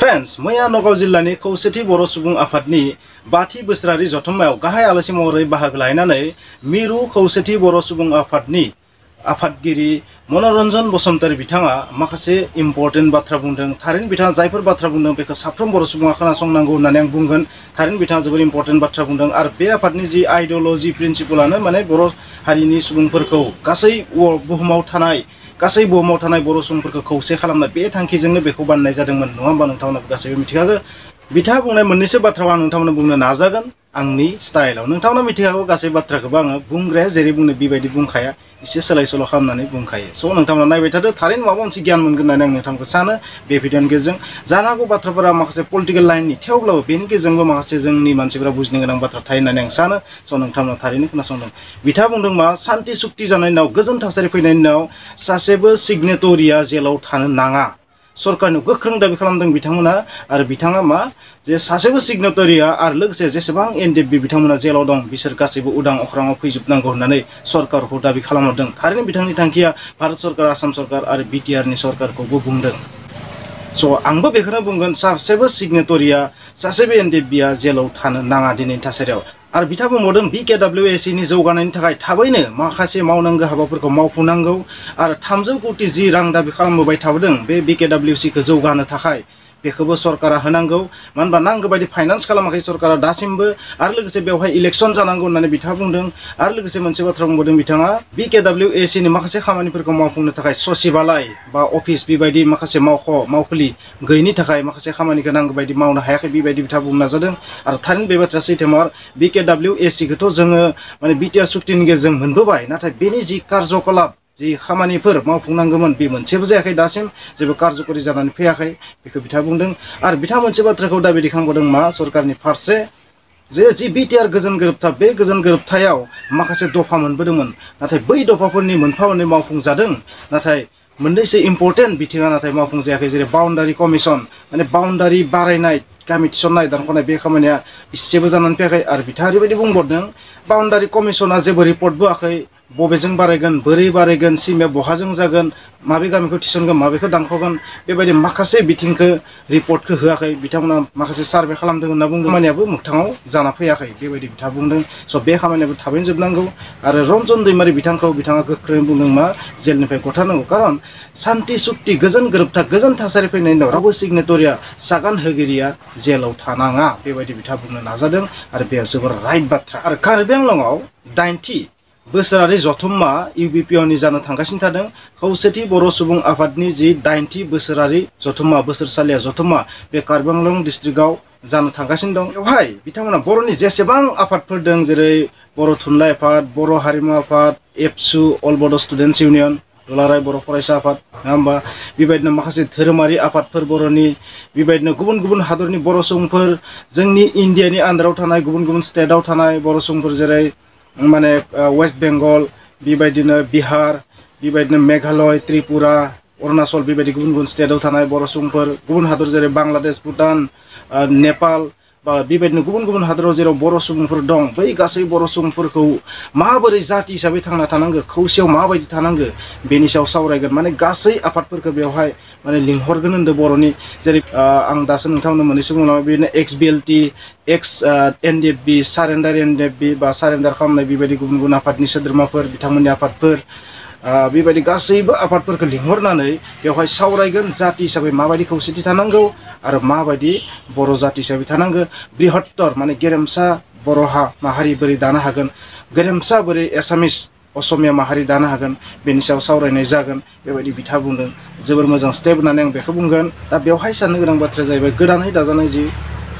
Friends, मैया नगाव जिल्लानि खौसेथि बर' सुबुं आफादनि 5थि बोसोरारि जथुम्मायाव गाहाय आलासि महरै बाहागो लानानै मिरु खौसेथि बर' सुबुं आफादनि आफादगिरि मनरनजन बसुमतारी बिथाङा माखासे इम्पर्टेन्ट बाथ्रा बुंदों। थारैनो बिथाङा जायफोर बाथ्रा बुंदों बेखौ साफ्रोम बर' सुबुङा खोनासंनांगौ होननानै आं बुंगोन। थारैनो बिथाङा जोबोर इम्पर्टेन्ट बाथ्रा बुंदों आरो बे आफादनि जि आइडियोल'जि प्रिन्सिपलानो माने बर' हारिनि सुबुंफोरखौ गासै बुहुमाव थानाय बर' सुबुंफोरखौ खौसे खालामनाय बे थांखिजोंनो बेखौ बानायनाय जादोंमोन, नङा होमबा? नोंथांमोना गासैबो मिथिखागौ। बिथाङा बुंनाय मोननैसो बाथ्राखौ आं नोंथांमोननो बुंनो नाजागोन आंनि स्टाइलाव। नोंथांमोना मिथिखागौ गासै बाथ्राखौबो आङो बुंग्राया जेरै बुंनो बेबायदि बुंखाया, एसे सोलाय सोल' खालामनानै बुंखायो। स' नोंथांमोना नायबाय थादो, थारैनो माबा मोनसे गियान मोनगोन होननानै आं नोंथांखौ सानो बे भिडिअनि गेजेरजों। जानो हागौ बाथ्राफोरा माखासे पलिटिकेल लाइननि, थेवब्लाबो बेनि गेजेरजोंबो माखासे जोंनि मानसिफोरा बुजिनो गोनां बाथ्रा थायो होननानै आं सानो। स' नोंथांमोना थारैनो खोनासंदों। बिथाङा बुंदों मा सान्थि सुक्ति जानायनि उनाव, गोजोन थासारि फैनायनि उनाव सासेबो सिगनेटरिया जेलाव थानो नाङा, सरकारनि गोख्रों दाबि खालामदों बिथांमोना। आरो बिथाङा मा जे सासेबो सिगनेटरिया आरो लोगोसे जेसेबां एनडिएफबि बिथांमोना जेलाव दं बिसोर गासैबो उदां अख्राङाव फैजोबनांगौ होननानै सरकारखौ दाबि खालामहरदों। थारैनो बिथांनि थांखिया भारत सरकार, आसाम सरकार आरो बिटिआरनि सरकारखौबो बुंदों। स' आंबो बेखौनो बुंगोन, सासेबो सिगनेटरिया, सासेबो एनडिएफबिया जेलाव थानो नाङा दिनैनि थासारियाव। आरो बिथाङा बुंबावदों बिकेडब्लिउएसिनि जौगानायनि थाखाय थाबैनो माखासे मावनांगौ हाबाफोरखौ मावफुंनांगौ आरो 300 कोटि जि रां दाबि खालामबोबाय थाबोदों बे बिकेडब्लिउसिखौ जौगानो थाखाय, बेखौबो सरकारा होनांगौ। मानो होनबा नांगौ बायदि फाइनान्स खालामाखै सरकारा दासिमबो। आरो लोगोसे बेवहाय इलेक्सन जानांगौ होननानै बिथाङा बुंदों। आरो लोगोसे मोनसे बाथ्रा बुंबावदों बिथाङा, बिकेडब्लिउएसिनि माखासे खामानिफोरखौ मावफुंनो थाखाय सचिबालय बा अफिस बेबायदि माखासे मावखुलि गैयिनि थाखाय माखासे खामानिखौ नांगौ बायदि मावनो हायाखै, बेबायदि बिथाङा बुंनो नाजादों। आरो थारैनो बे बाथ्राया सैथोमार। बिकेडब्लिउएसिखौथ' जोङो माने बिटिआर सुक्तिनि गेजेरजों मोनबोबाय, नाथाय बेनि जि कार्यकलाप, जि खामानिफोर मावफुंनांगौमोन बे मोनसेबो जायाखै, दासिम जेबो कार्यकरि जानानै फैयाखै, बेखौ बिथाङा बुंदों। आरो बिथाङा मोनसे बाथ्राखौ दाबि दैखांबावदों मा सरकारनि फारसे, जे जि बिटिआर गोजोन गोरोबथा, बे गोजोन गोरोबथायाव माखासे दफा मोनबोदोंमोन, नाथाय बै दफाफोरनि मोनफा मोननै मावफुंजादों, नाथाय मोननैसो इम्पर्टेन्ट बिथिङा नाथाय मावफुंजायाखै। जेरै बाउन्डारि कमिसन, माने बाउन्डारि बारायनाय, गामि थिसननाय दानख'नाय, बे खामानिया इसेबो जानानै फैयाखै। आरो बिथाङा ओरैबायदि बुंबावदों, बाउन्डारि कमिसना जेबो रिपर्ट बोआखै, बबेजों बारायगोन, बोरै बारायगोन, सिमाया बहाजों जागोन, माबे गामिखौ थिसनगोन, माबेखौ दानख'गोन, बेबायदि माखासे बिथिंखौ रिपर्टखौ होआखै। बिथांमोना माखासे सार्भे खालामदों होनना बुंदों, खामानियाबो मोगथाङाव जाना फैयाखै, बेबायदि बिथाङा बुंदों। स' बे खामानियाबो थाबैनो जोबनांगौ। आरो रन्जन दैमारि बिथाङा गोख्रों बुंदों मा जेलनिफ्राय गथारनांगौ, खारन सान्थि सुक्ति, गोजोन गोरोबथा, गोजोन थासारि फैनायनि उनाव रावबो सिगनेटरिया, सागान होगिरिया जेलाव थानाङा, बेबायदि बिथाङा बुंनो नाजादों। आरो बे जोबोर राइट बाथ्रा। आरो कार्बि आंलंआव 8थि बोसोरारि जथुम्मा इउबिपिअनि जानो थांगासिनो थादों। खौसेथि बर' सुबुं आफादनि जि 8थि बोसोरारि जथुम्मा, बोसोरसालिया जथुम्मा, बे कार्बि आंलं डिस्ट्रिक्टआव जानो थांगासिनो दं। बेवहाय बिथांमोना बर'नि जेसेबां आफादफोर दं, जेरै बर' थुनलाइ आफाद, बर' हारिमु आफाद, एबसु, अल बड' स्टुडेन्टस इउनियन, दुलाराय बर' फरायसा आफाद, नङा होमबा? बेबायदिनो माखासे धोरोमारि आफादफोर बर'नि, बेबायदिनो गुबुन गुबुन हादरनि बर' सुबुंफोर, जोंनि इण्डियानि आन्दाराव थानाय गुबुन गुबुन स्टेटआव थानाय बर' सुबुंफोर, जेरै माने वेस्ट बेंगल, बेबायदिनो बिहार, बेबायदिनो मेघालय, त्रिपुरा, अरुणाचल, बेबायदि गुबुन गुबुन स्टेटआव थानाय बर' सुबुंफोर, गुबुन हादर जेरै बांलादेश, भुटान, नेपाल, बा बेबायदिनो गुबुन गुबुन हादराव जेराव बर' सुबुंफोर दं, बै गासै बर' सुबुंफोरखौ माबोरै जाति हिसाबै थांना थानांगो, खौसेयाव माबायदि थानांगो, बेनि सायाव सावरायगोन। माने गासै आफादफोरखौ बेवहाय माने लिंहरगोन होनदों बर'नि। जेरै आं दासो नोंथांमोननो मोननैसो बुंलांबाय, बिदिनो एक्स बिएलटि, एक्स एनडिएफबि, सारेन्डार एनडिएफबि बा सारेन्डार खालामनाय, बेबायदि गुबुन गुबुन आफादनि सोद्रोमाफोर, बिथांमोननि आफादफोर, बेबायदि गासैबो आफादफोरखौ लिंहरनानै बेवहाय सावरायगोन जाति हिसाबै माबायदि खौसेथि थानांगौ आरो माबायदि बर' जाति हिसाबै थानांगौ। बृहत्तर माने गेरेमसा बर' माहारि बोरै दानो हागोन, गेरेमसा बोरै एसामिस असमिया माहारि दानो हागोन, बेनि सायाव सावरायनाय जागोन, बेबायदि बिथाङा बुंदों। जोबोर मोजां स्टेप होननानै आं बेखौ बुंगोन। दा बेवहाय साननो गोनां बाथ्राया जाहैबाय, गोदानै दाजानाय जि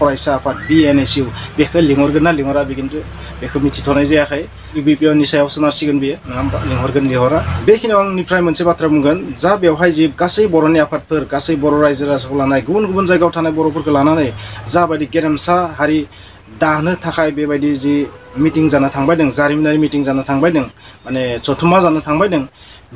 फरायसा आफाद BNSU, बेखौ लिंहरगोन ना लिंहरा खिन्थु बेखौ मिथिथ'नाय जायाखै। इउबिपिअनि सायाव सोनारसिगोन बियो, नङा होमबा? लिंहरगोन लिंहरा। बेखिनियाव आंनिफ्राय मोनसे बाथ्रा बुंगोन, जा बेवहाय जि गासै बर'नि आफादफोर, गासै बर' रायजो राजाखौ लानाय, गुबुन गुबुन जायगायाव थानाय बर'फोरखौ लानानै जाबायदि गेरेमसा हारि दानो थाखाय बेबायदि जि मिटिं जानो थांबाय दं, जारिमिनारि मिटिं जानो थांबाय दं, माने जथुम्मा जानो थांबाय दं,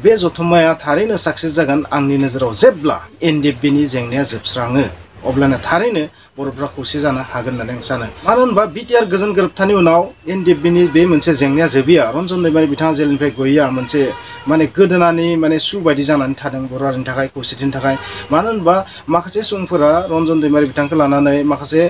बे जथुम्माया थारैनो साक्सेस जागोन आंनि नोजोराव जेब्ला एनडिएफबिनि जेंनाया जोबस्राङो, अब्लानो थारैनो बर'फ्रा खौसे जानो हागोन होननानै आं सानो। मानो होनबा बिटिआर गोजोन गोरोबथानि उनाव एनडिएफबिनि बे मोनसे जेंनाया जोबिया। रन्जन दैमारि बिथाङा जेलनिफ्राय गैया, मोनसे माने गोदोनानै माने सु बायदि जानानै थादों बर' हारिनि थाखाय खौसेथिनि थाखाय मानो होनबा माखासे सुबुंफोरा रन्जन दैमारि बिथांखौ लानानै माखासे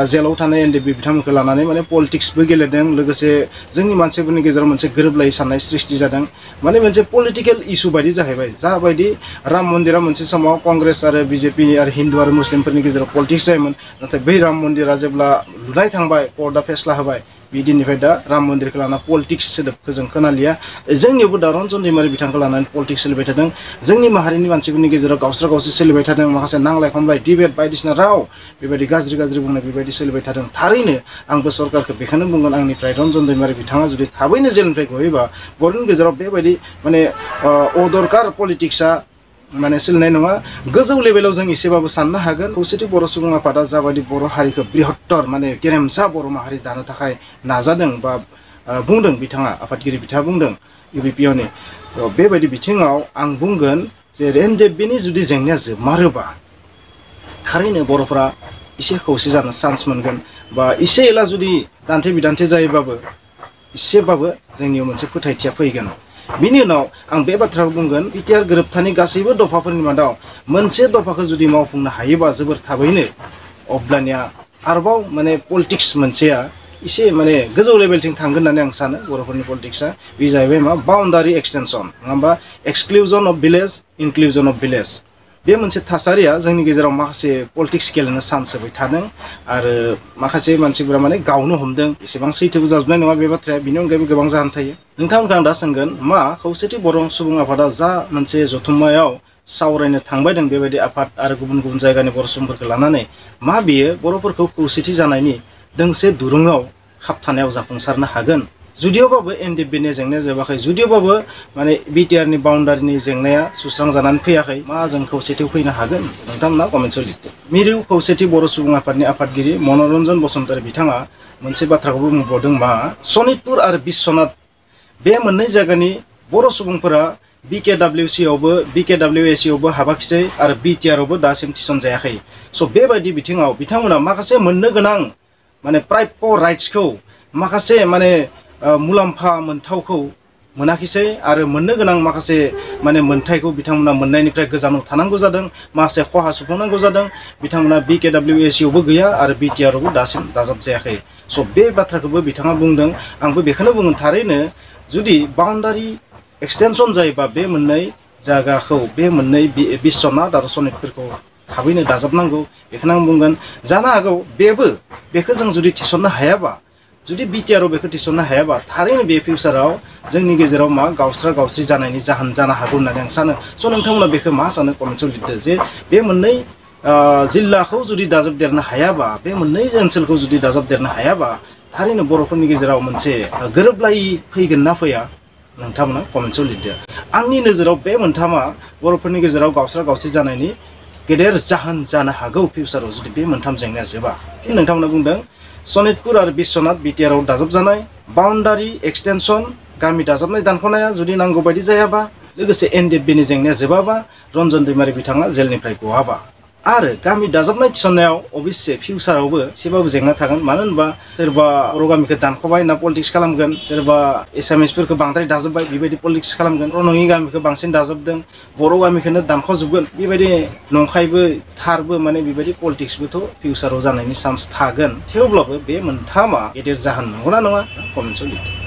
जेलाव थानाय एनडिएफबि बिथांमोनखौ लानानै माने पलिटिक्सबो गेलेदों लोगोसे जोंनि मानसिफोरनि गेजेराव मोनसे गोरोबलायै साननाय सृष्टि जादों माने मोनसे पलिटिकेल इशू बायदि जाहैबाय जाबायदि राम मन्दिरा मोनसे समाव कंग्रेस आरो बिजेपि आरो हिन्दु आरो मुस्लिमफोरनि गेजेराव पलिटिक्स जायोमोन नाथाय बै राम मन्दिरा जेब्ला लुनाय थांबाय कर्टआ फेस्ला होबाय बिदिनिफ्राय दा राम मन्दिरखौ लाना पलिटिक्स सोदोबखौ जों खोनालिया जोंनियावबो दा रन्जन दैमारि बिथांखौ लानानै पलिटिक्स सोलिबाय थादों जोंनि माहारिनि मानसिफोरनि गेजेराव गावस्रा गावस्रि सोलिबाय थादों माखासे नांलाय खमलाय डिबेट बायदिसिना राव बेबायदि गाज्रि गाज्रि बुंनाय बेबायदि सोलिबाय थादों थारैनो आंबो सरकारखौ बेखौनो बुंगोन आंनिफ्राय रन्जन दैमारि बिथाङा जुदि थाबैनो जेलनिफ्राय गयोबा बर'नि गेजेराव बेबायदि माने अदरकार पलिटिक्सआ माने सोलिनाय नङा गोजौ लेभेलाव जों एसेबाबो साननो हागोन खौसेथि बर' सुबुं आफादा जाबायदि बर' हारिखौ बृहत्तर माने गेरेमसा बर' माहारि दानो थाखाय नाजादों बा बुंदों बिथाङा आफादगिरि बिथाङा बुंदों इउबिपिअनि बेबायदि बिथिङाव आं बुंगोन जे एनडिएफबिनि जुदि जेंनाया जोबमारोबा थारैनो बर'फोरा एसे खौसे जानो चान्स मोनगोन बा एसे एला जुदि दान्थे बिदान्थे जायोबाबो एसेबाबो जोंनियाव मोनसे फोथायथिया फैगोन बिनि उनाव आं बे बाथ्राखौ बुंगोन बिटिआर गोरोबथानि गासैबो दफाफोरनि मादाव मोनसे दफाखौ जुदि मावफुंनो हायोबा जोबोर थाबैनो अब्लानिया आरोबाव माने पलिटिक्स मोनसेया एसे माने गोजौ लेभेलथिं थांगोन होननानै आं सानो बर'फोरनि पलिटिक्सआ बे जाहैबाय मा बाउन्डारि एक्सटेनसन नङा होमबा exclusion of village inclusion of village बे मोनसे थासारिया जोंनि गेजेराव माखासे पलिटिक्स गेलेनो चान्स होबाय थादों आरो माखासे मानसिफोरा माने गावनो हमदों एसेबां सैथोबो जाजोबनाय नङा बे बाथ्राया बिनि अनगायैबो गोबां जाहोन थायो नोंथांमोनखौ आं दा सोंगोन मा खौसेथि बर' सुबुं आफादा जा मोनसे जथुम्मायाव सावरायनो थांबायदों बेबायदि आफाद आरो गुबुन गुबुन जायगानि बर' सुबुंफोरखौ लानानै मा बियो बर'फोरखौ खौसेथि जानायनि दोंसे दुरुङाव खाबथानायाव जाफुंसारनो हागोन जुदियावबाबो एनडिएफबिनि जेंनाया जोबाखै जुदियावबाबो माने बिटिआरनि बाउन्डारिनि जेंनाया सुस्रांजानानै फैयाखै मा जों खौसेथियाव फैनो हागोन नोंथांमोना कमेन्टआव लिरदो मिरु खौसेथि बर' सुबुं आफादनि आफादगिरि मनरनजन बसुमतारी बिथाङा मोनसे बाथ्राखौबो बुंबावदों मा सनितपुर आरो बिश्वनाथ बे मोननै जायगानि बर' सुबुंफोरा बिकेडब्लिउसिआवबो बिकेडब्लिउएसिआवबो हाबाखिसै आरो बिटिआरआवबो दासिम थिसनजायाखै स' बेबायदि बिथिङाव बिथांमोना माखासे मोननो गोनां माने प्राप्य राइट्सखौ माखासे माने मुलाम्फा मोनथावखौ मोनाखिसै आरो मोननो गोनां माखासे माने मोनथायखौ बिथांमोना मोननायनिफ्राय गोजानाव थानांगौ जादों माखासे खहा सुफुंनांगौ जादों बिथांमोना बिकेडब्लिउएसिआवबो गैया आरो बिटिआरआवबो दासिम दाजाबजायाखै स' बे बाथ्राखौबो बिथाङा बुंदों आंबो बेखौनो बुंगोन थारैनो जुदि बाउन्डारि एक्सटेनसन जायोबा बे मोननै जायगाखौ बे मोननै बिश्वनाथ आरो सनितफोरखौ थाबैनो दाजाबनांगौ बेखौनो आं बुंगोन जानो हागौ बेखौ जों जुदि थिसननो हायाबा जुदि बिटिआरआव बेखौ थिसननो हायाबा थारैनो बे फिउचाराव जोंनि गेजेराव मा गावस्रा गावस्रि जानायनि जाहोन जानो हागौ होननानै आं सानो स' नोंथांमोना बेखौ मा सानो कमेन्टआव लिरदो जे बे मोननै जिल्लाखौ जुदि दाजाबदेरनो हायाबा बे मोननै ओनसोलखौ जुदि दाजाबदेरनो हायाबा थारैनो बर'फोरनि गेजेराव मोनसे गोरोबलायै फैगोन ना फैया नोंथांमोना कमेन्टआव लिरदो आंनि नोजोराव बे मोनथामा बर'फोरनि गेजेराव गावस्रा गावस्रि जानायनि गेदेर जाहोन जानो हागौ फिउचाराव जुदि बे मोनथाम जेंनाया जोबा नोंथांमोना बुंदों सनितपुर आरो बिश्वनाथ बिटिआरआव दाजाबजानाय बाउन्डारि एक्सटेनसन गामि दाजाबनाय दानख'नाया जुदि नांगौ बायदि जायाबा लोगोसे एनडिएफबिनि जेंनाया जोबाबा रन्जन दैमारि बिथाङा जेलनिफ्राय गवाबा आरो गामि दाजाबनाय थिसननायाव अबयसे फिउचारावबो एसेबाबो जेंना थागोन मानो होनबा सोरबा बर' गामिखौ दानख'बाय होनना पलिटिक्स खालामगोन सोरबा एसामिसफोरखौ बांद्राय दाजाबबाय बेबायदि पलिटिक्स खालामगोन बर' नङि गामिखौ बांसिन दाजाबदों बर' गामिखौनो दानख'जोबगोन बेबायदि नंखायबो थारबो माने बेबायदि पलिटिक्सबोथ' फिउचाराव जानायनि चान्स थागोन थेवब्लाबो बे मोनथामा गेदेर जाहोन नंगौना नङा कमेन्टआव लिरदो